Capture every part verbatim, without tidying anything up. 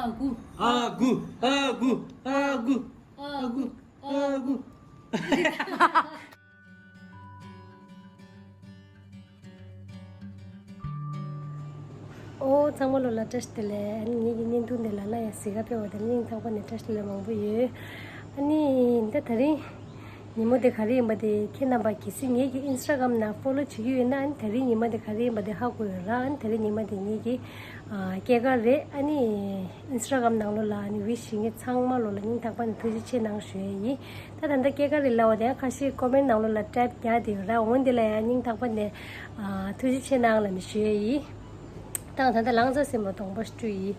ཨ་གུ། ཨ་གུ། ཨ་གུ། ཨ་གུ། ཨ་གུ། ཨོ། ཚང་མ་ལོ་ལ་བཀྲ་ཤིས་བདེ་ལེགས། ཨ་ནི་ངེད་ཀྱི་བརྙན་ཐུང་འདི་ལ་ལ་ཡང་གཟིགས་ག་ཕེབས་པ་དང་སྙིང་ཐག་པ་ནས་བཀྲ་ཤིས་བདེ་ལེགས་མང་པོ་ཡོད། ཨ་ནི་ད་དེ་རིང་ཉིན་མོ་དེ་ག་རེ་ཡིན་པ་དེ་ཁྱེད་རྣམ་པ་གལ་སྲིད་ངེད་ཀྱི་ཨིན་སི་ཊ་གྷ་རམ་ནང་ཕོ་ལོ་བྱེད་ཀྱི་ཡོད་ན། ཨ་ནི་དེ་རིང་ཉིན་མོ་དེ་ག་རེ་ཡིན་པ་དེ་ཧ་གོ་ཡོད་ར། ཨ་ནི་དེ་རིང་ཉིན་མོ་དེ་ངེད་ཀྱི་ཨ་སྐྱེས་སྐར་རེད། ཨ་ནི་ཨིན་སི་ཊ་གྷ་རམ་ནང་ལོ་ལ་ཨ་ནི་ཝིཤ་བྱེད་མཁན་ཚང་མ་ལོ་ལ་སྙིང་ཐག་པ་ནས་ཐུགས་རྗེ་ཆེ་གནང་ཞུ་ཡས་ཡིན། ད་ད་ལྟ་སྐྱེས་སྐར་རེད་ལབ་པ་དེ་ཡང་ཁ་ཤས་ཀོ་མེན་ཊི་ནང་ལོ་ལ་ཊེབ་རྒྱག་བསྡད་ཡོད་ར། འོ་འདི་ལ་ཡང་སྙིང་ཐག་པ་ནས་ཨ་ཐུགས་རྗེ་ཆེ་གནང་ལབ་ནས་ཞུ་ཡས་ཡིན། ད་ད་ལྟ་ལང་ཚོ་སེམས་པ་སྟོང་པ་སྤྲུལ་ཡིན།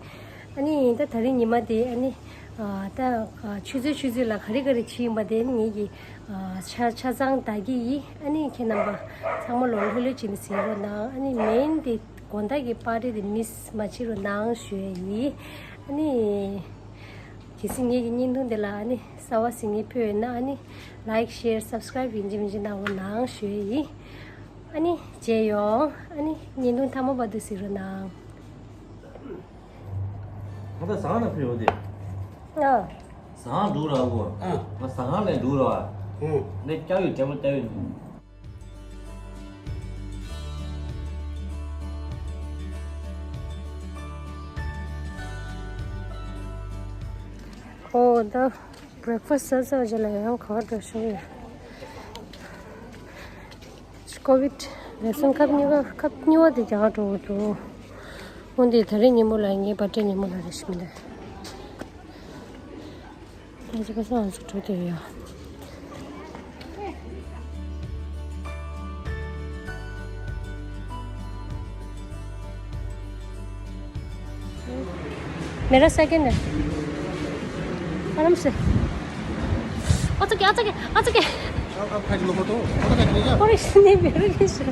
ཨ་ནི་ད་དེ་རིང་ཉི་མ་དེ་ཨ་ནི་ཨ་ད་ཨ་ཆུ་ཚོད་ཆུ་ཚོད་ལ་ག་རེ་ག་རེ་བྱེད་ཡིན་པ་དེ་ཨ་ནི་ངེད་ཀྱིས་ཨ་ཆ་ཆ་ཚང་ལྟ་གི་ཡིན། ཨ་ནི་ཁྱེད་རྣམ་པ་ཚང་མ་ལོ་ལྷོད་ལྷོད་བྱས་ནས་གཟིགས་རོགས་གནང་། ཨ་ནི་མེན་དེ་དགོང་དག་གི་པར་ཊི་དེ་མིས་མ་བྱེད་རོགས་གནང་ཞུ་ཡས་ཡིན། ཨ་ནི་གལ་སྲིད་ངེད་ཀྱི་བརྙན་ཐུང་དེ་ལ་ཨ་ནི་གསར་པ་གཟིགས་མཁན་ཕེབས་ཡོད་ན་ཨ་ནི་ལའིཀ་ཤེར་སབ་སི་ཀ་རའིབ་ཡིན་གཅིག་མིན་གཅིག་གནང་རོགས་གནང་ཞུ་ཡས་ཡིན། ཨ་ནི་མཇལ་ཡོང་། ཨ་ནི་བརྙན་ཐུང་མཐའ་མ་བར་དུ་གཟིགས་རོགས་གནང་། ང་ད་ཟ་ཁང་ནང་ཕེབས་ཡོང་དེ། ཨ། ཟ་ཁང་འགྲོ་ར་བོ། ཨ། ང་ཟ་ཁང་ནས་འགྲོ་ར་བ། ཨ། ནས་སྐྱ་ཡོད་ཅེ་མ་སྐྱ་ཡོད། ཨོ་ད་བྷི་རེག་ཕ་སི་ཟ་ཟ་བ་ཅིག་ལ་ཡང་ག་བ་འགྲོ་ཤོག་ཡ། ཀོ་བིད་བེག་སིན་ཁབ་གཉིས་ཀ་ཁབ་གཉིས་པ་དེ་རྒྱག་འགྲོ་གི་འདུག་འོན་ཏེ་ད་རེས་ཉིན་མོ་ལ་ངའི་བར་ཐི་ཌེ་ཉིན་མོ་ལ་རེ་ཞིག་མི་འདུག་ཨ་ཅག་ག་སང་ང་ཚོ་འགྲོ་དེ་ཡོད། मेरा सेकंड है। आराम से। अच्छा क्या, अच्छा क्या, अच्छा क्या। अब, अब खाइए लोगों तो, अब खाइए क्या? और इसने मेरे लिए से।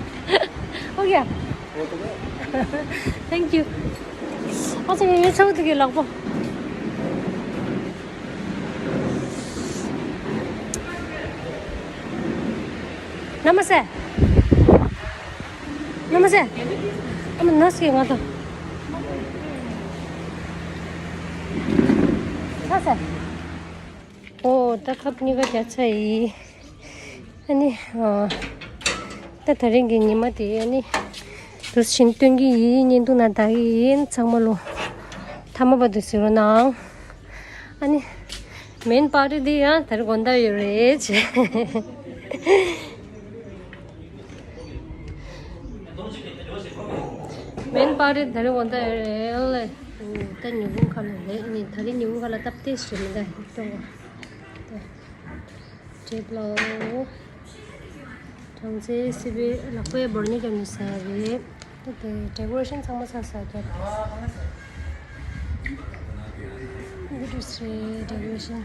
हो गया। वो तो गया। Thank you. अच्छा, ये सब तो के लगभग। नमस्ते। नमस्ते। अब नस के गाता। नमस्ते। ཨོ་ད་ཁབ་གཉིས་ཀ་རྒྱག་ཚར་ཡིན། ཨ་ནི་ཨ་ད་དེ་རིང་གི་ཉི་མ་དེ་ཨ་ནི་དུས་ཆེན་སྟོན་གྱི་ཡིན། བརྙན་ཐུང་ནང་ལྟ་གི་ཡིན། ཚང་མ་ལོ་མཐའ་མ་བར་དུ་གཟིགས་རོགས་གནང་། ཨ་ནི་མེན་པར་ཊི་འདི་ཡང་ད་རེས་དགོང་དག་ཡོད་རེད། མེན་པར་ཊི་ད་རེས་དགོང་དག་ཡོད་རེད། ད་ཉི་གུང་ཁ་ལ་རེད། ནི་ད་རེས་ཉི་གུང་ཁ་ལ་སྟབས་བདེ་ཞིག་མི་འདུག་སྟོན་པ། ཀྲེབ་ལོ། གྲང་ཚེ་སི་པའི་ལག་པའི་བོར་ནི་བརྒྱབ་ནས་ཟ་ཡ་རེད། ད་དེ་ཌེ་ཀོ་རེ་ཤན་ཚང་མ་ཚར་ཚར་རྒྱབ། འདི་འདྲ་སེ་ཌེ་ཀོ་རེ་ཤན།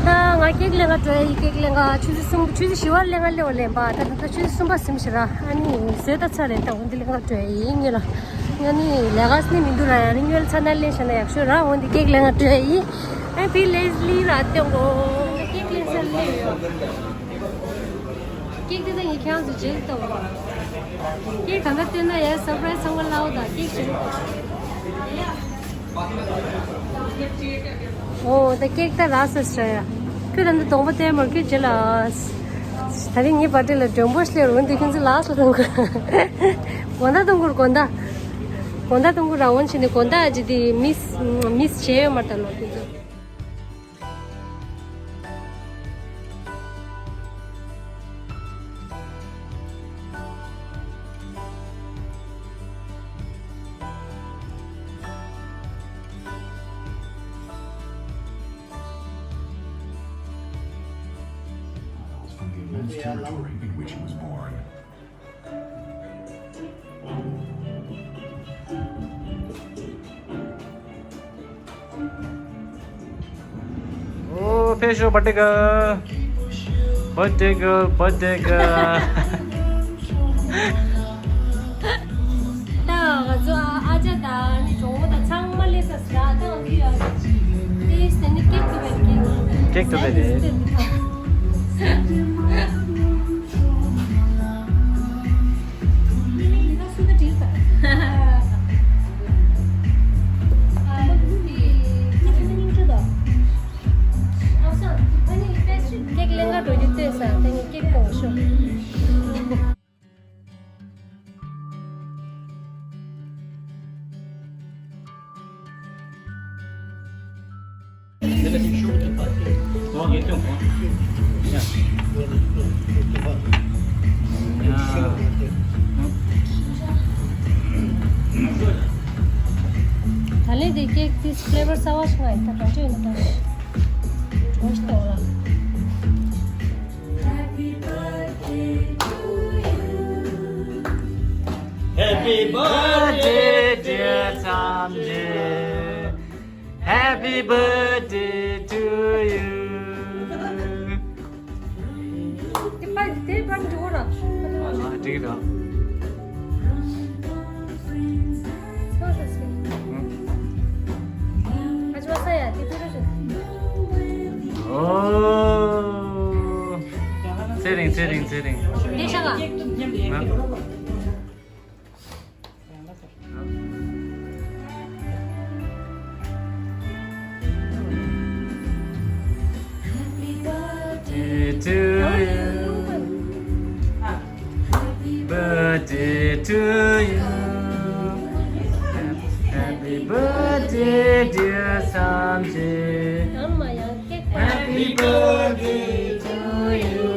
ད་ང་ཀེག་ལེན་ག་འགྲོ་ཡ་ཡིན། ཀེག་ལེན་ག་ཆུ་ཚོད་གསུམ། ཆུ་ཚོད་བཞི་པར་ལེན་ག་སླེབས་པ་ལེན་པ། ད་ད་ད་ཆུ་ཚོད་གསུམ་པ་ཟིན་ཞིག་ར། ཨ་ནི་བཟོས་ད་ཚར་རེད། ད་འོ་འདི་ལེན་ག་འགྲོ་ཡ་ཡིན་ངེད་ལ། ང་ནི་ལས་ཀ་ནི་མི་འདུག་ར། ཡང་ནི་སྔོན་ལ་ཚ་ན་ལེན་བྱས་ན་ཡག་ཤོས་ར། འོ་འདི་ཀེག་ལེན་ག་འགྲོ་ཡ་ཡིན། ཨ་ཕི་ལེ་ལི་ར་སྟེང་གོ། ཀེག་ལེན་ས་སླེབས་ཡོད། ཀེག་དེ་ད་ངས་ཁྱེད་རང་ཚོ་རྗེས་ལ་ལྟ་བ། ཀེག་གང་ག་སྟོན་ན་ཡ་སར་པ་རའི་སི་ཚང་མ་ལའོ་ད། ཀེག་བྱེད། ཨོ་ད་ཀེག་ད་རག་སོང་ཟེར་ཡ། ཁྱོད་ད་འདི་གདོང་པ་བསྟན་མར་ཁྱོད་རྗེས་ལ། ད་རིང་ངའི་བར་ཐི་ཌེ་ལ་མགྲོན་པོ་སླེབས་རུང་འདི་ཁྱོད་ཚོ་ལགས་སོ་གཏོང་དགོས། དགོང་དག་གཏོང་དགོས། དགོང་དག་དགོང་དག་གཏོང་དགོས་ར། འོན་ཆེ་ནི་དགོང་དག་ཨ་ཅེ་འདི་མིས་མིས་བྱས་ཡོད་མ་རེད་ད་ལོ་དེ་ཚོ། From the immense territory in which he was born. ཨོ་ཕེབས་ཤོག་བར་ཐི་ཌེ་གརལ། བར་ཐི་ཌེ་གརལ། བར་ཐི་ཌེ་གརལ། ད་ང་ཚོ་ཨ་ཅག་དང་གྲོགས་པོ་དང་ཚང་མ་སླེབས་ས་ཟ། ད་ང་ཚོ་ཡ་ཏེས་ཏེ་ནི་ཀེག་ཏུ་བེད་ཀེག་ཏུ་བེད་རེད། ད་ལན་དེ་ཀེག་དེ་ཕི་ལེ་བར་གསར་པ་ཞིག་ང་ཡི་ད་ག་འདྲ་ཡོད་ན་ད་གྲོང་ཞིག་ཏོག་ལ། Happy birthday, dear Samjit. Happy birthday to you. དེ་པར་དེ་པར་འགྲོ་ར། ཨ་འགྲིག་ར། ཨ་ཅོ་ས་ཡ་དེ་པར་ར། ཨོ། ཚེ་རིང་ཚེ་རིང་ཚེ་རིང་། དེ་ཤ་ག Birthday to you. Happy birthday to you. Happy birthday, dear Samjit. Happy birthday to you.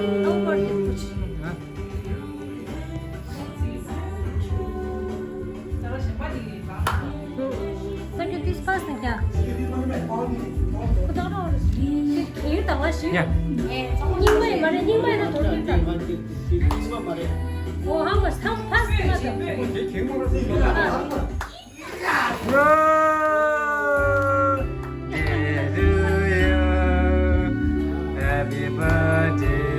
Thank you, this person, yeah. Can you tell us? Yeah. Ningmai mare, ningmai na thori ta. Oh, how much? How fast na ta? Happy birthday.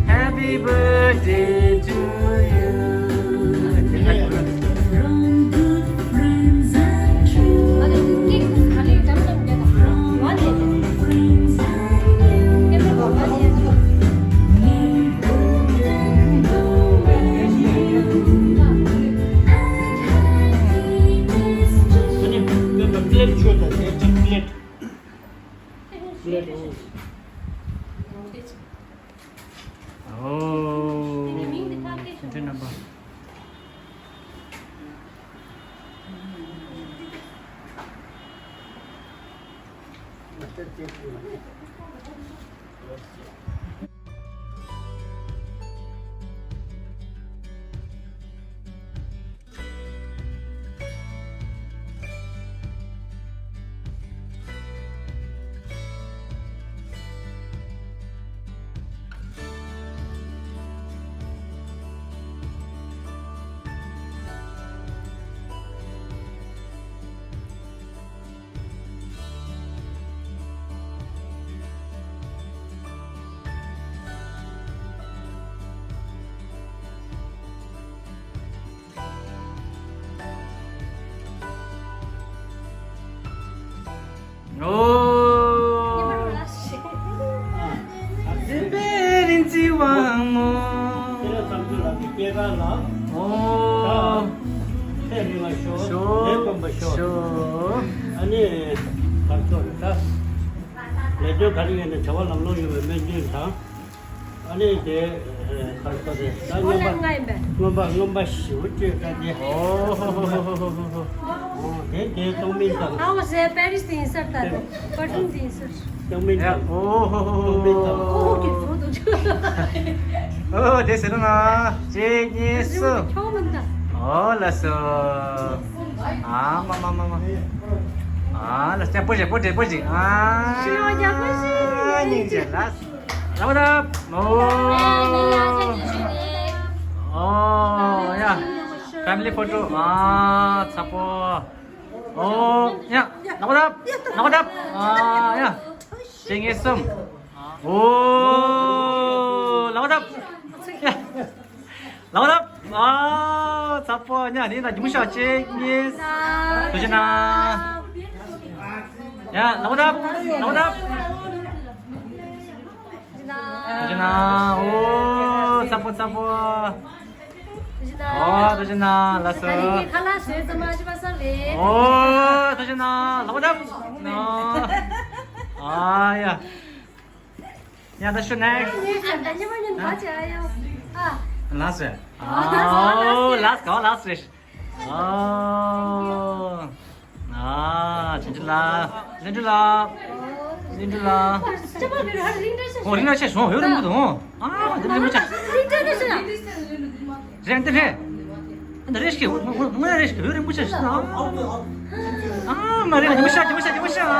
Happy birthday to you. Plate. Plate. Oh. ཨོ། འཛིན་པའི་རིན་ཆེན་དབང་མོ། ཨོ། ལས་དཀོན་པ་ཤོག་ཨ་ནི་བར་ཚོགས་རེད་ད། ལས་དོན་ག་རེ་ཡོད་ན་བྱ་བ་ལམ་ལྷོང་ཡོང་བའི་སྨོན་འདུན་དང་། ཨ་ནི་དེ་གར་ས་རེད་ད། ཨོ་ལེ་ང་ཡིན་པས། རྔོན་པ་རྔོན་པ་ཞེ་པོ་སྤྲོད་ད་དེ། ཨོ་ཧོ་ཧོ་ཧོ་ཧོ་ཧོ། ཨོ་དེ་དེ་སྟོང་མིན་ཙམ། ཨ་ཨོ་ཟེ་པེ་རིས་དེ་ཡིན་ས་ད་དེ་པར་ཕིའུམ་དེ་ཡིན་ས། སྟོང་མིན་ཙམ། ཨོ་ཧོ་ཧོ་ཧོ། སྟོང་མིན་ཙམ། ཨོ་ཧོ་ཀྱི་བཟོ་དུ་ཆུ། ཨོ་དེ་ཟེར་ན་གཅིག་གཉིས་གསུམ། ཁྱོག་མིན་ད། ཨོ་ལ་སོ། ཨ་མ་མ་མ་མ། ཨ་ལ་ཅ་པོ་ཞེ་པོ་ཞེ་པོ་ཞེ། ཨ་ཤི་ཡོ་ཡ་པོ་ཞེ། སྙིང་རྗེ་ལ། ལག་པ་བརྡབ། ཨོ། ཨོ་ཡ། ཕེ་མི་ལི་ཕོ་ཊོ། ཨ་ཚ་པོ། ཨོ་ཡ། ལག་པ་བརྡབ། ལག་པ་བརྡབ། ཨ་ཡ། གཅིག་གཉིས་གསུམ། ཨོ། ལག་པ་བརྡབ། ཡ། ལག་པ་བརྡབ། ཨ། ཚ་པོ་ཉ་ནི་ན་ཉི་མ་ཤ་ཅིག་གཉིས། ཐུགས་རྗེ་གནང་། ཡ། ལག་པ་བརྡབ། ལག་པ་བརྡབ། ཐུགས་རྗེ་གནང་། ཨོ། ཚ་པོ་ཚ་པོ། ཨོ། ཐུགས་རྗེ་གནང་། ལགས་སོ། ཨོ། ཐུགས་རྗེ་གནང་། ལག་པ་བརྡབ། ཨ་ཡ། Yeah, that's your next. Last one. Oh, last, oh, last wish. Oh. ཨ། ཅན་ཅན་ལགས། ལིན་ཀྲུའུ་ལགས། ལིན་ཀྲུའུ་ལགས། ཨོ། རིན་པོ་ཆེ་ཞོ་ཡོད་རིན་པོ་འདུག་ཨ། རིན་པོ་ཆེ། རེད་འདི་རེད། འདི་རེད་ཤི། ང་རེད་ཤི། ཡོད་རིན་པོ་ཆེ་ཞོ། ཨ། མ་རེད། ཉི་མ་ཤ། ཉི་མ་ཤ། ཉི་མ་ཤ། ཨ།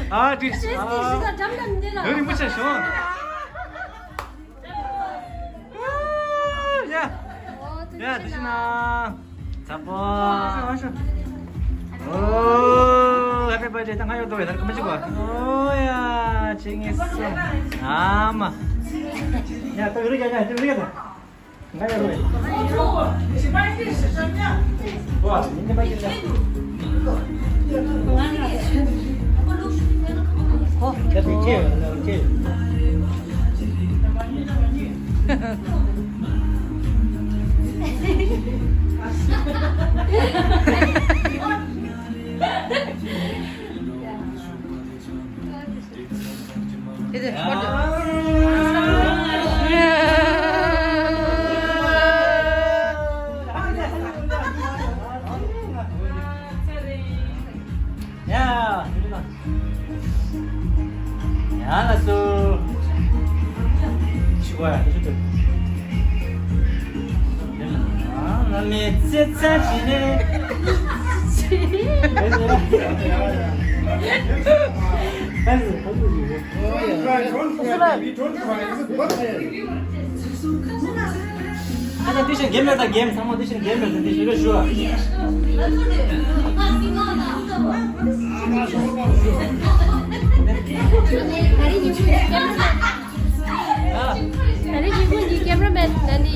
ཨ། ཏི། ཨ། ཡོད་རིན་པོ་ཆེ་ཞོ། ཡ། ཡ། དེ་བཞིན་ན། ཚ་པོ། ཨོ། Happy birthday. ད་ང་ཡོད་དོ། ད་ག་མ་བྱེད་གོ། ཨོ་ཡ། ཆེ་ངེས་སོ། ཨ་མ། ཡ། ད་ཡོད་རེད། ཡ། ཡ། ཡོད་རེད། ཡ། ང་ཡོད་རེད། ཨོ། ཡིན་གྱི་མ་ཡིན་ལ། ཡང་ལ་སུ། ཆི་བ་ཡ་ཆི་ཏུ། ང་མི་ཚེ་ཚ་ཞིག་ནས། ཨ། ད་དེ་བཞིན་གེམ་ལ། ད་གེམ་ཚང་མ་དེ་བཞིན་གེམ་ལ། ད་དེ་བཞིན་ཞུ། ད་རེས་ཉིན་གུང་གི་ཀེམ་ར་མེན། ད་རེས་ཉིན་གུང་གི་ཀེམ་ར་མེན་ནི་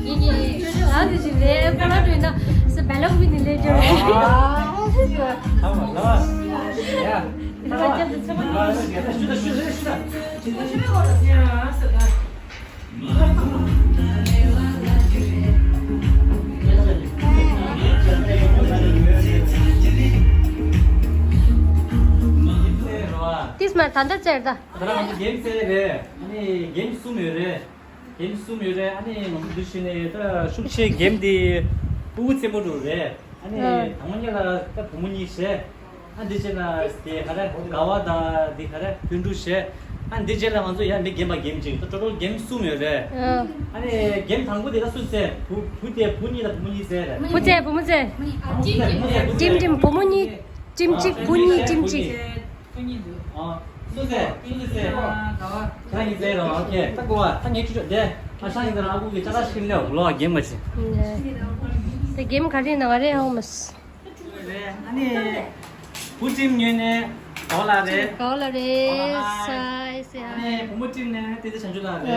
ངེད་ཀྱི་ཅོ་ཅོ་ལགས་དེ་བཞིན་རེད། ཁོ་ལ་སྤྲོད་ན་སུ་བེ་ལོག་བི་ནི་ལས་སྦྱོར་རེད། ཨ། ཡ། ད་ཅན་དུ་ཚེ་མ། ཡ། ད་ཞུ། ད་ཞུ། ད་ཞུ། ད། ཏིས་མར་ད་ལྟ་བཙལ་ད། ད་རང་གེམ་རྩེ་རེད། ཨ་ནི་གེམ་གསུམ་ཡོད་རེད། གེམ་གསུམ་ཡོད་རེད། ཨ་ནི་ང་ཚོ་འདི་ཕྱི་ནས་ད་ཤུགས་ཆེ་གེམ་འདི་ཕྲུ་གུ་རྩེད་མོ་འགྲོ་རེད། ཨ་ནི་ཨ། དང་པོ་ཉིད་ལ་ད་བུ་མོ་གཉིས་བྱས། ཨ། འདི་རྗེས་ལ་དེ་ག་རེ་དགའ་བ་དང་འདི་ག་རེ་དུད་འགྲོ་བྱས། ཨ། འདི་རྗེས་ལ་ང་ཚོ་ཡང་མི་རྒན་པ་གེམ་གཅིག་ད་ཊོ་ཊལ་གེམ་གསུམ་ཡོད་རེད། ཨ། ཨ་ནི་གེམ་དང་པོ་དེ་ད་སུ་རྩེ། བུ་བུ་དེ་བུ་གཉིས་ལ་བུ་མོ་གཉིས་རྩེ་རེད། བུ་རྩེ། བུ་མོ་རྩེ། ཊིམ་ཊིམ། བུ་མོ་གཉིས་ཊིམ་གཅིག་བུ་གཉིས་ཊིམ་གཅིག་ཨ། སུ་རྩེ། སུ་རྩེ། ཁྱེད་རང་གཉིས་རྩེ་རོགས། ཨོ་ཁེ། ད་གོ་བ་ད་ངས་ཁྱོད་ཆོག་དེ། ཨ། ཤང་ཡིན་ད་ར་ཨ་ཁུ་གི་ཅ་ལག་ཤིག་ལེའོ་ལོ་གེམ་མ་བྱེད། དེ་གེམ་ག་རེ་ན་ག་རེ་ཧོ་མ་སི། རེད། ཨ་ནི་བུ་ཊིམ་ཉོས་ནས་ག་བ་ལ་རེད། ག་བ་ལ་རེད། ཨ། སའི་སི། ཨ་ནི་བུ་མོ་ཊིམ་ནས་ཏེ་ཏེ་བྱང་ཆུབ་ལ་རེད།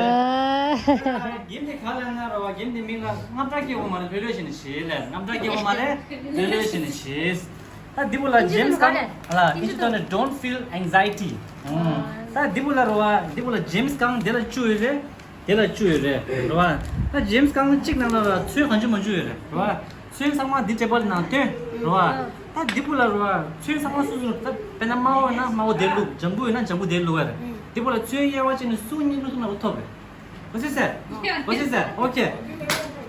ཨ། གེམ་དེ་ག་ལ་ན་ར་བ། གེམ་དེ་མིང་ལ་རྔམ་སྐྲག་སྐྱེ་བོ་མ་རེད། ལྷོད་ལྷོད་བྱས་ནས་བྱེད་ལེ། རྔམ་སྐྲག་སྐྱེ་བོ་མ་རེད། ལྷོད་ལྷོད་བྱས་ནས་བྱེད། ད་འདི་བོ་ལ་ཇེམ་སི་ཀང་། ཨ་ལ་དེ་ཅི་ཏོ་ནི་don't feel anxiety། ཨང་། ད་འདི་བོ་ལ་ར་བ། འདི་བོ་ལ་ཇེམ་སི་ཀང་དེ་ལ་བཅུ་ཡོད་རེད། དེ་ལ་བཅུ་ཡོད་རེད། རེད་བ། ད་ཇེམ་སི་ཀང་གཅིག་ནང་ལ་ར་ཚོན་གང་བྱུང་མང་བྱུང་ཡོད་རེད། རེད་བ། ཚོན་ཚང་མ་འདི་ཊེ་བལ་ནང་སྟོན། རེད་བ། ད་འདི་བོ་ལ་ར་བ། ཚོན་ཚང་མ་སོ་སོ། ད་དཔེར་ན་དམར་པོ་ཡོད་ན་དམར་པོ་དེ་བླུགས། ལྗང་གུ་ཡོད་ན་ལྗང་གུ་དེ་བླུགས་ཡ་རེད། འདི་བོ་ལ་ཚོན་དབྱེ་བ་ཕྱེ་ནས་སུ་གཉིས་བླུགས་ཐུབ་ན་ཐོབ་རེད། གོ་སོང་ངས། གོ་སོང་ངས། ཨོ་ཁེ།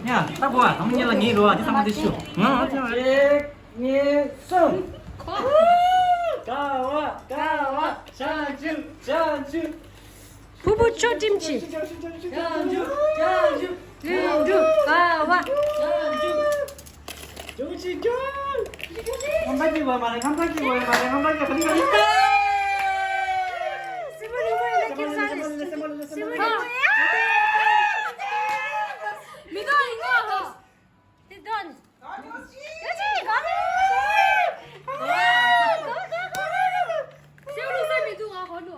ཡ། ད་གོ་བ། དང་པོ་ཉིད་ལ་ངས་རེད་བ། འདི་ཚང་མ་འདི་ཤུ། ང་ང་ཚོ་རེད། གཉིས། གསུམ། ག་བ། ག་བ། བྱང་ཆུབ། བྱང་ཆུབ། ཕུ་བོ་ཆོས་ཁྲིམས་ཆེ། བྱང་ཆུབ། བྱང་ཆུབ། བྱང་ཆུབ། ལུས་འགྲུབ། ག་བ། བྱང་ཆུབ། ཇོ་ཆི་ཇོ། ངམ་ཐག་སྐྱེ་བ་མ་རེད། ངམ་ཐག་སྐྱེ་བ་མ་རེད། ངམ་ཐག་སྐྱེ་བ་མ་རེད། སྲིན་མོ་རིང་མོ་ཡིན་ན་ཁྱེད་ས་རེད། སྲིན་མོ་རིང་མོ། མི་འདུག་ཡིན་ནོ། དེ་དོན། ཡོད་ཅི་ག་རེ། ཨ། ག་ག་ག་རེ། སེའུ་བླུག་ས་མི་འདུག་ང་གོ་ལུ།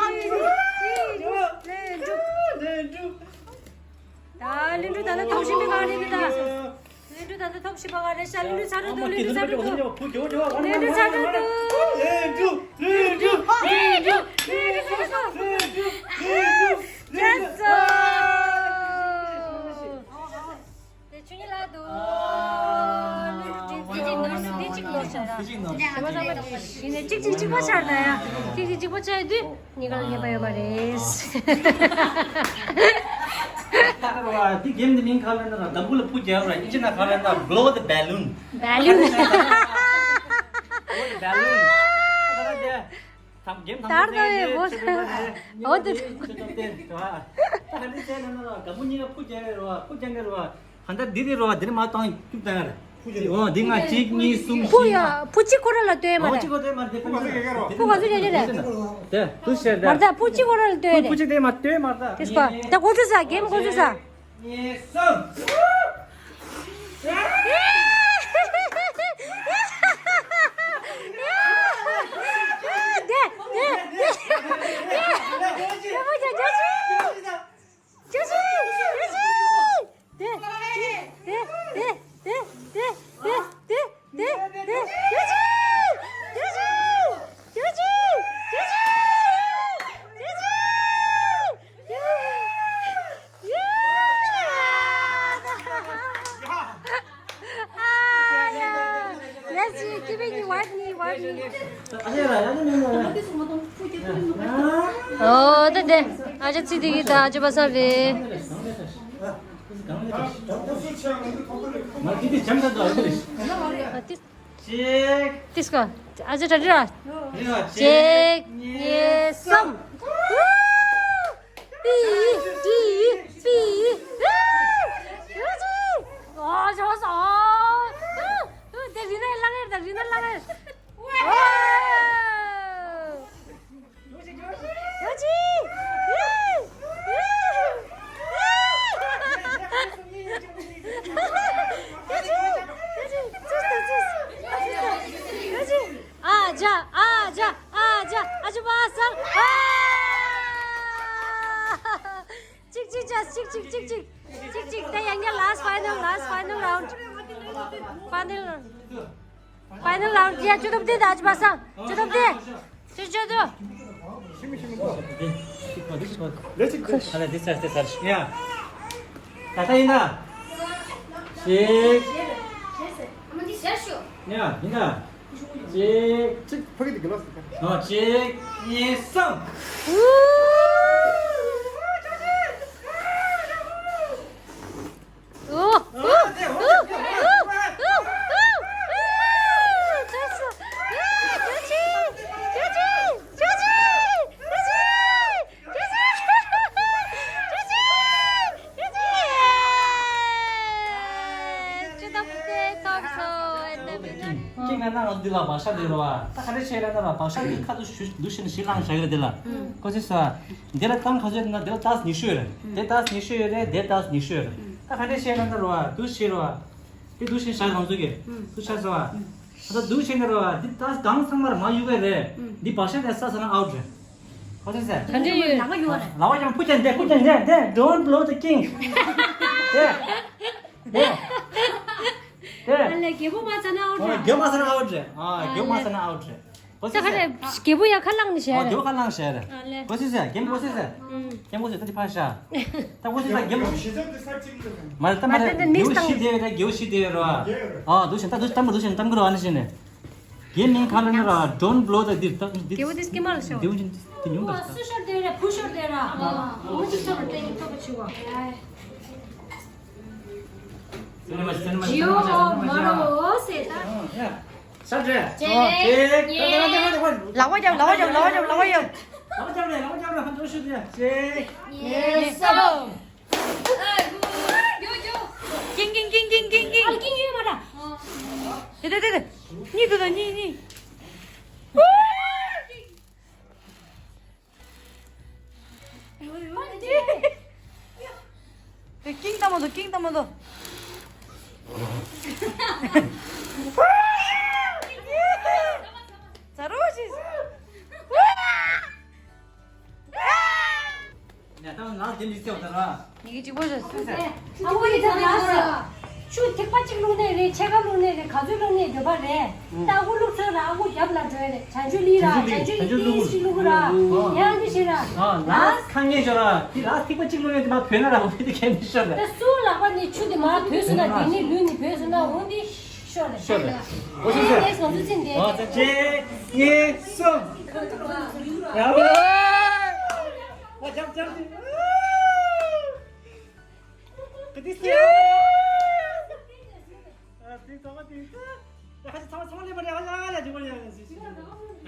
ལེན་འགྲོ། ལེན་འགྲོ། ད་ལེན་འགྲོ། ད་ལྟ་ཐོག་ཤིང་པའི་ག་ལེན་འགྲོ། ད་ལེན་འགྲོ། ད་ལྟ་ཐོག་ཤིང་པ་ག་རེ་ཤ་ལེན་འགྲོ། ཚར་འགྲོ། ལེན་འགྲོ། ཚར་འགྲོ། ལེན་འགྲོ། ཚར་འགྲོ། ལེན་འགྲོ། ལེན་འགྲོ། ལེན་འགྲོ། ལེན་འགྲོ། ལེན་འགྲོ། ལེན་འགྲོ། ལེན་འགྲོ། ལེན་འགྲོ། དེ་ཆུ་ཉི་ལ་དུ། དེ་གཅིག་ནོར་ཤག་དེ་གཅིག་ནོར་ཤག་དེ་གཅིག་ནོར་ཤག་ཡིན་ནའི་གཅིག་གཅིག་གཅིག་པ་ཆགས་ད་ཡ། གཅིག་གཅིག་གཅིག་པ་ཆགས་དུས་གཉིས་ཀ་ལ་ཉེས་པ་ཡོད་པ་རེད། ད་ར་བ་དེ་གེམ་དེ་མིང་ག་ལ་ན་ར། དང་པོ་ལ་ཕུ་རྒྱག་ར། ཨིན་ཇི་ན་ག་ལ་ན་blow the balloon། Balloon། Blow the balloon། ད་ར་དེ། དམ་རྒྱན་དམ་པོ་ལྟར་དུ་ཡོད་བོ། འོ་དེ། ད་ཧ་འདི་བྱས་ན་ན་ལ་དགའ་མོ་གཉིས་ཀ་ཕུ་རྒྱག་རེད་རོ། ཕུ་རྒྱག་གི་རོ། གང་ལྟར་འདི་རེད་རོ། འདི་ནས་མར་བཏང་སྐྱུག་བཏང་ཡ་རེད། འོ་འདི་ང་གཅིག་གཉིས་གསུམ་བཞི། ཕུ་ཡ་ཕུ་གཅིག་ཁོ་ར་ལ་ལྟོས་མ་རེད། གཅིག་ཁོ་ལྟོས་མ་རེད། ཕུ་ག་ཚོད་རྒྱག་གི་རེད། དེ་དུ་ཤེར་ད། མར་ད་ཕུ་གཅིག་ཁོ་ར་ལ་ལྟོས་རེད། ཕུ་གཅིག་དེ་མ་ལྟོས་མར་ད། དེ་སྐོར་ད་འགོ་ཚུགས་ས། གེམ་འགོ་ཚུགས་ས། གཉིས་གསུམ། Let's see, give me, wipe me, wipe me. ཨོ་ད་དེ་ཨ་ཅག་ཚིག་དེ་གི་ད་ཨ་ཅག་པ་སངས་རེད། ཨ་ཏི། ཏིས་ཀོ། ཨ་ཅག་གྲ་སྒྲིག་ར། གཅིག་གཉིས་གསུམ། པི་པི་པི། ཨ་ཅག་པ་སངས། དེ་རི་ནས་ལངས་རེད། ད་རི་ནས་ལངས་རེད། ཨ་ཅག་ཨ་ཅག་ཨ་ཅག་ཨ་ཅག་པ་སངས། གཅིག་གཅིག་ཅག་གཅིག་གཅིག་གཅིག་གཅིག་གཅིག་གཅིག་ད་ཡང་བསྐྱར་last final, last final round. Final round. Final round. ཡ་བཅུ་ཐོབ་དེ་ད་ཨ་ཅག་པ་སངས། བཅུ་ཐོབ་དེ། བཅུ་བཅུ་བཅུ། ལེ་ཚིག་ཁ་ལ་འདི་ཚར་དེ་ཚར་ཡ། ད་ལྟ་ཡིན་ད། ཞིག་ཡ་ཡིན་ད། གཅིག་གཅིག་ཕ་གི་འདི་ག་ལ་སོང་། གཅིག་གཉིས་གསུམ། ཅི་ང་ན་འདི་ལ་བག་ཤ་འདི་རོ་བ། ད་ག་རེ་བྱས་ར་ན་ལ་བག་ཤ་འདི་ཁ་དུ་ཞུ་འདུ་ཤིན་ཞིག་ལངས་བཞག་གི་རེད་དེ་ལ། ཁོ་ཚོས་ཟ། འདི་ལ་ཏང་ག་ཚོད་ན་འདི་ལ་ཏག་ཉི་ཤུ་ཡོད་རེད། དེ་ཏག་ཉི་ཤུ་ཡོད་རེད། དེ་ཏག་ཉི་ཤུ་ཡོད་རེད། ད་ག་རེ་བྱས་ར་ན་རོ་བ། འདུ་ཤེས་རོ་བ། དེ་འདུ་ཤིན་བཞག་ང་ཚོ་གི་འདུ་ཤ་ཟ་བ། ད་འདུ་ཤེས་ན་རོ་བ། འདི་ཏག་གང་ཚང་མར་མ་གཡུག་གི་རེད། འདི་བག་ཤ་ནས་ས་ས་ན་out རེད། ཁོ་ཚོས་ཟ། ག་འདྲ་ཡོད། ལ་བ་ཡང་ཕུ་ཅན་དེ་ཕུ་ཅན་དེ་དེ་don't blow the king དེ། དེ། ཨ་ལས་རྒྱལ་པོ་མ་ཚ་ན་out་རེད། རྒྱལ་པོ་མ་ཚ་ན་out་རེད། ཨ་རྒྱལ་པོ་མ་ཚ་ན་out་རེད། ཁོ་ཚོ་ས་ཁ་རེ་རྒྱལ་པོ་ཡ་ཁ་ལངས་ནས་བྱས་ཨོ་རེད། རྒྱལ་པོ་ཁ་ལངས་བྱས་རེད། ཨ་ལེ། ཁོ་ཚོ་ས་རྒྱལ་པོ་ཁོ་ཚོ་ས། ཨུམ། རྒྱལ་པོ་ཁོ་ཚོ་ད་ཅི་ཕ་ཤ། ད་ཁོ་ཚོ་ས་རྒྱལ་པོ། མ་རེད་ད་མ་རེད། ཨ་ད་ད་རྒྱལ་པོ་ཤི་བསྡད་རེད། རྒྱལ་པོ་ཤི་བསྡད་རེད་ར། ཨ་འདུག་བཞིན་ད་འདུག་ད་མ་འདུག་བཞིན་ད་མགུར་བ་ནི་བཞིན་ནས། རྒྱལ་མིང་གང་ལ་ན་ར། Don't blow the འདིར་ད་འདི། རྒྱལ་པོ་དེ་སྐྱེ་མ་ལ་ཤོག་རྒྱལ་པོ་འདི་ཉུང་ད་ད། སུ་ཤོར་བསྡད་རེད། བུ་ཤོར་བསྡད་ར། ཨ་འོ་ཅི་ཚོ་ར་ཏན་ཏན་ཐོབ་པ་བྱུང་བ། ཇིའོ་མ་རོ་ཟེར་ད། ཤར་འདྲེ། ཅེ། ཅེ། ལག་པ་རྒྱབ། ལག་པ་རྒྱབ། ལག་པ་རྒྱབ། ལག་པ་རྒྱབ། ལག་པ་རྒྱབ། ལག་པ་རྒྱབ་རེད། ལག་པ་རྒྱབ་རེད། ཧ་འགྲོ་ཤུ་དེ། ཅེ། ཉེ་སོ། ཀིང་ཀིང་ཀིང་ཀིང་ཀིང་ཀིང་། ཨ་ཀིང་ཡོད་མ་ར། དེ་དེ་དེ་དེ། གཉིས་དེ་དང་གཉིས་གཉིས། ཀིང་ཏ་མ་དོ། ཀིང་ཏ་མ་དོ། ཛ་རོ་ཅིས། ཡ་ད་ང་དེ་མི་སེ་བ་ད་ར། ཉི་གི་གཅིག་པོ་རེད། ཨ་ཁུ་ཡི་ད་ལ་ས། ཆུ་ཐིགས་པ་གཅིག་བླུགས་ནའི་རེད། ཕྱེད་ཀ་བླུགས་ནའི་རེད། ག་ཚོད་བླུགས་ནའི་འདོད་པ་རེད། ད་ཨ་ཁུ་བླུགས་ཚར་ར། ཨ་ཁུ་རྒྱབ་ལ་འགྲོ་ཡ་རེད། བྱང་ཆུབ་ལི་ར། བྱང་ཆུབ་ལི་ཏིས་ཅིག་བླུགས་ར། ཡང་ཅི་ཞིག་ར། ཨ་ལ་ཁ་ངེས་ཤོར་ར། དེ་ལ་ཐིགས་པ་གཅིག་བླུགས་ནའི་དེ་མ་བོས་ན་ར། འོ་དེ་གན་མི་ཤོར་ར། ད་སུ་ལག་པ་ནི་ཆུ་དེ་མ་བོས་སོང་ན། དེ་ནི་ལུས་ནི་བོས་སོང་ན། འོ་འདི་ཤོར་ར། ཤོར་ར། འོ་ཤོར་ར། ཨེ་ང་ཚོ་ཚིན་དེ། ཨ་ད་ཅེ་ཉེ་སོ། ཡ་བ། ཨ་ཅག་ཅག་ཅིག་ཨ་ཏི་སི། ཨ་ཏི་ཚང་མ་ཏི། ཨ་ཧ་ཅི་ཚང་མ་ཚང་མ་ལེབ་པ་རེད། ཨ་ལ་ལ་ཅི་གོ་ཡ་ཡ་སི་སི། ཨ་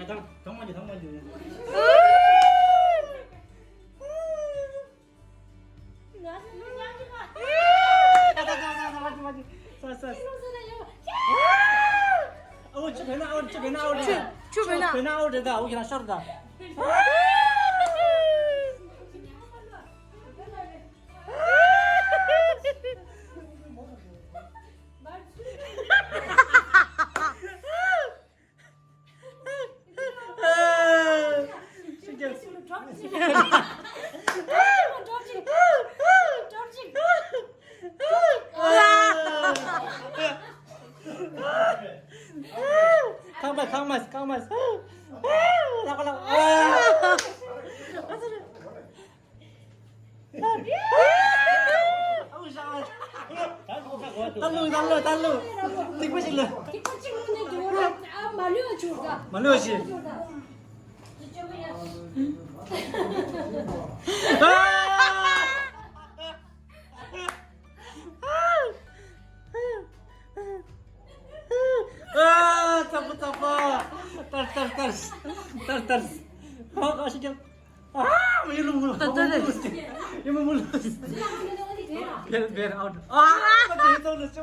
ཚང་ཚང་མ་ཅི་ཚང་མ་ཅི། ཨ་ཚང་ཚང་ཚང་མ་ཅི་མ་ཅི། ས་ས། ཨ་འོ་ཅི་བེ་ན། ཨ་འོ་ཅི་བེ་ན། ཨ་འོ་ཅི། ཅི་བེ་ན། བེ་ན། ཨ་འོ་རེད་ད། འོ་ཁྱེད་རང་ཤོར་ད། ཁང་པ་ཁང་མ་ཁང་མ། ལག་པ་ལག་པ། ད་ལུ་ད་ལུ་ད་ལུ། ཐིགས་པ་ཞིག་ལུ། ཐིགས་པ་གཅིག་ལུ་ནས་འགྲོ་ར། ཨ་མ་ལུས་བྱུང་ད། མ་ལུས་ཞིག་ཨ། ཨ། ཙག་པོ་ཙག་པོ། ཏར་ཏར་ཏར། ཏར་ཏར། ཨ་ཁ་ཤི་རྒྱབ། ཨ། ཡུ་ལུ་མུ་ལུ། ཏར་ཏར་ཏར། ཡུ་མུ་མུ་ལུ། བེར་བེར་ཨའུཊ། ཨ། ཁ་ཏེ་ཏོ་ལུ་ཅི་མ།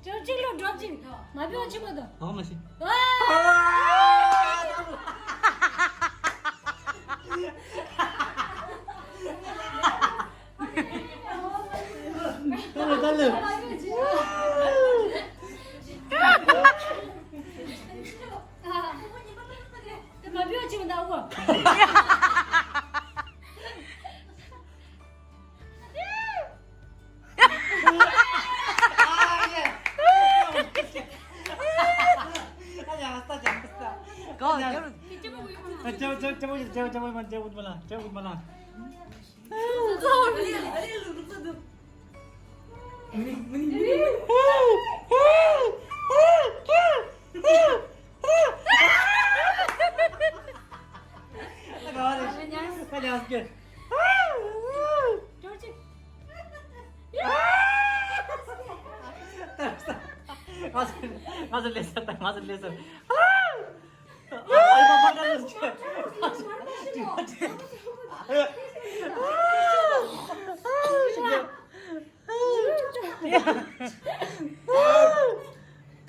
ཅོ་གཅིག་ལོ་འགྲོ་གཅིག་མ་བེའུ་ཆེན་པོ་དང་། ཨ་མ་ཤི། ཨ། ད་ལོ་ད་ལོ། དེ་མ་བེའུ་ཆེན་པོ་དང་འོ། ང་ཚོ་ལས་ས་དང་ང་ཚོ་ལས་ས།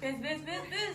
བེས་བེས་བེས་བེས།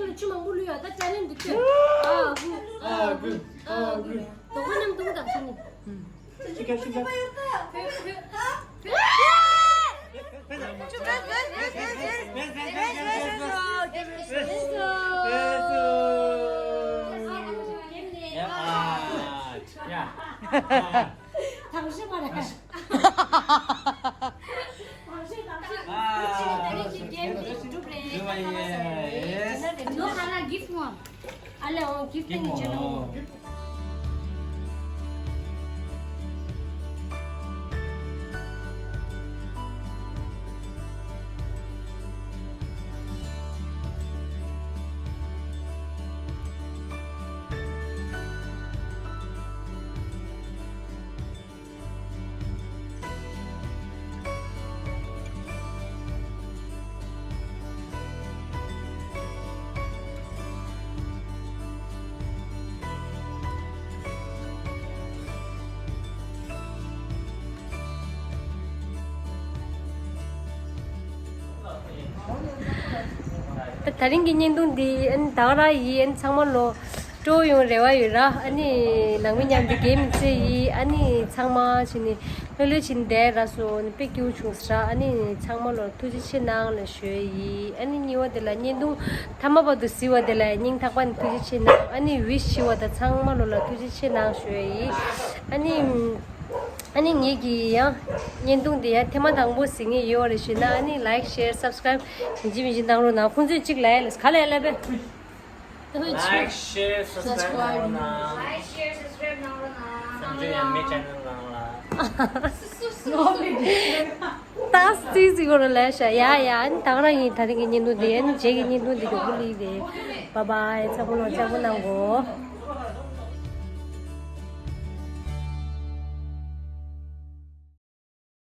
ཚོ་ལ་ཆུ་མང་པོ་བླུགས་ཡོད། ད་ཅ་ལན་འདི་ཚོས། ཨ་ཧུ། ཨ་ཧུ། ཨ་ཧུ། དོགས་པ་རྣམས་འདུག་དང་ཤི་ནི། ཤི་ཁ་ཤི་ཁ། ཡ། ཐང་ཤི་མ་རེད། ཐང་ཤི་ཐང་ཤི། ཨ། ཅི་ནས་དེ་རིང་གི་གེམ་འདི་གྲུབ་རེད། ནོ་ཁ་ན་གིཕ་ངོ་། ཨ་ལེ་འོང་གིཕ་ཏེ་ནི་ཅི་ནོ། ད་དེ་རིང་གི་བརྙན་ཐུང་འདི་ཨ་ནི་ད་ག་རང་ཡིན། ཨ་ནི་ཚང་མ་ལོ་སྤྲོ་ཡོང་རེ་བ་ཡོད་ར། ཨ་ནི་ནང་མི་མཉམ་དུ་གེམ་རྩེ་ཡིན། ཨ་ནི་ཚང་མ་བྱས་ནས་ལྷོད་ལྷོད་བྱས་ནས་བསྡད་ར་སོང་། ཨ་ནི་དཔེ་སྐྱིད་པོ་བྱུང་སོང་ར། ཨ་ནི་ཚང་མ་ལོ་ཐུགས་རྗེ་ཆེ་གནང་ལ་ཞུ་ཡི་ཡིན། ཨ་ནི་གཉིས་པ་དེ་ལ་བརྙན་ཐུང་མཐའ་མ་བར་དུ་གཟིགས་པ་དེ་ལ་སྙིང་ཐག་པ་ནས་ཐུགས་རྗེ་ཆེ་གནང་། ཨ་ནི་ཝིཤ་བྱས་པ་དང་ཚང་མ་ལོ་ལ་ཐུགས་རྗེ་ཆེ་གནང་ཞུ་ཡི་ཡིན། ཨ་ནི། ཨ་ནི་ངེད་ཀྱིས་ཡང་བརྙན་ཐུང་འདི་ཡང་ཐེངས་མ་དང་པོ་གཟིགས་མཁན་ཡོད་རེད་ཞུས་ན། ཨ་ནི་ལའིཀ་ཤེར་སབ་སི་ཀ་རའིབ་ཡིན་གཅིག་མིན་གཅིག་གནང་རོགས་གནང་། ཁོང་ཚོས་གཅིག་ལབ་ཡ་ལས་ག་ལབ་ཡ་ལབ་པས། Like, share, subscribe གནང་རོགས་གནང་། Like, share, subscribe གནང་རོགས་གནང་། སམ་ཇེ་ཡང་མེ་ཆེ་ནལ་ནང་ལ། ཏག་ཙི་ཙི་གོ་ར་ལས་ཤ་ཡ་ཡ། ཨ་ནི་ད་ག་རང་ཡིན། ད་རིང་གི་བརྙན་ཐུང་འདི། ཨ་ནི་རྗེས་ཀྱི་བརྙན་ཐུང་འདི་གོ་བུ་ལི་རེད། བཱའི་བཱའི། ཚང་མ་ལོ་ལྕགས་པོ་གནང་གོ།